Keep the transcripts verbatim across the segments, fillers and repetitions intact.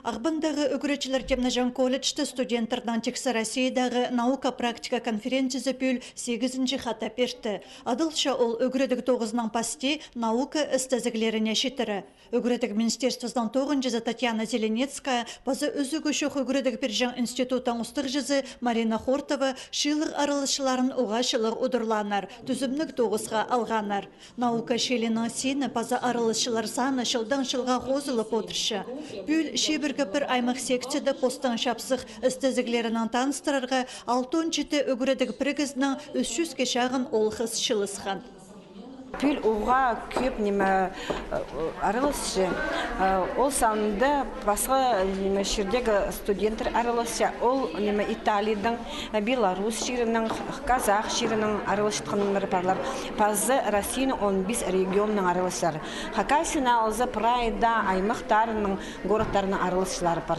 Ағбандағы ӱгретчілер тимнеҷең колледжте студенттернің тиксі Россиядағы наука-практика конференциязы пӱӱл сигізінҷі хатап иртті. Адалча ол ӱгредіг тоғызының пасти наука істезіглеріне читіре. Ӱгредіг министерствозының тоғынҷызы Татьяна Зеленецкая паза ӱзігі чох ӱгредіг пирҷең институттың устағҷызы Марина Хортова чыылығ араласчыларын уғаа чыылығ удурлааннар, тӱзімніг тоғысха алғаннар. Наука чиилінің сині паза араласчылар саны чылдаң чылға хозылып одырча. Пӱӱл чибіргі пір аймах секцияда постың чапсых істезіглерінең таныстырарға алтон читі ӱгредіг пірігізінең ӱс чӱске чағын оол-хыс чыылысхан. Пӱӱл уғаа кӧп ниме, э, араласчы. Э, ол санда пасха ниме чирдегі студенттер араласча. Ол ниме Италиядаң, э, Беларусь чирінең, казах чирінең араласчатханнар парлар. Паза Россияның он пис регионынаң араласчылар. Хакасияны алза, прай даа аймахтарынаң, городтарынаң араласчылар пар.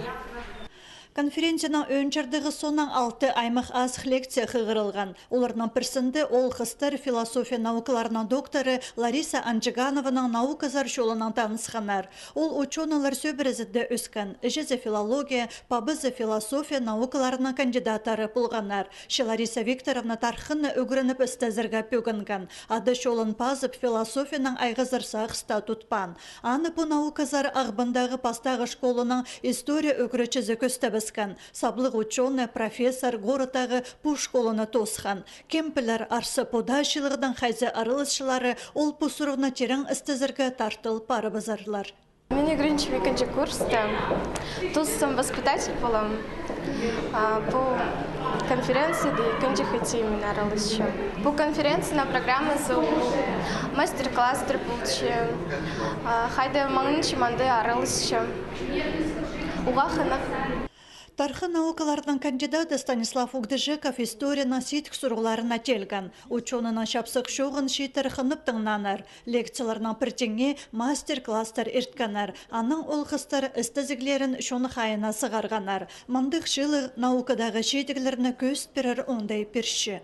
Конференцияның ӧӧн чардығы соонаң алты аймах азых лекция хығырылған. Оларның пірсінде оол-хыстар философия наукаларының докторы Лариса Анҷыганованың науказар чолынаң танысханнар. Ол учёныйлар сӧбірезінде ӧскен, іҷезі филология, пабазы философия наукаларының кандидаттары полғаннар. Че Лариса Викторовна тархынны ӱгреніп істезерге пӧгінген. Ада чолын пазып, философиянаң айғазар сағыста тутпаан. Аны пу науказар Ағбандағы пастағы школаның история ӱгретчізі кӧстебіскен. Саблығ учёный, профессор городтағы пу школаны тоосхан. Кем пілер, арса пу даа чыылығның хайзы араласчылары ол пу сурығны тирең істезерге тартыл парыбызарлар. Мин ӱгренчем ікінҷі курста. Тоозам, воспитатель полам. А, пу конференцияда ікінҷі хати мин араласчам. Пу конференцияның программазы у, мастер-класстар полча. А, хайда маңнанчам, анда араласчам. Уғаа хынығ. Тархын наукаларының кандидаты Станислав Угдыжеков историяның сидік сурығларына теелген. Учёныйның чапсых чооғын чииттер хынып тыңнааннар. Лекцияларның пірдеңі мастер-класстар ирткеннер. Анаң оол-хыстар істезіглерін чон хайиина сығарғаннар. Мындағ чыылығ наукадағы чидіглерні кӧзіт пирер оңдай пирче.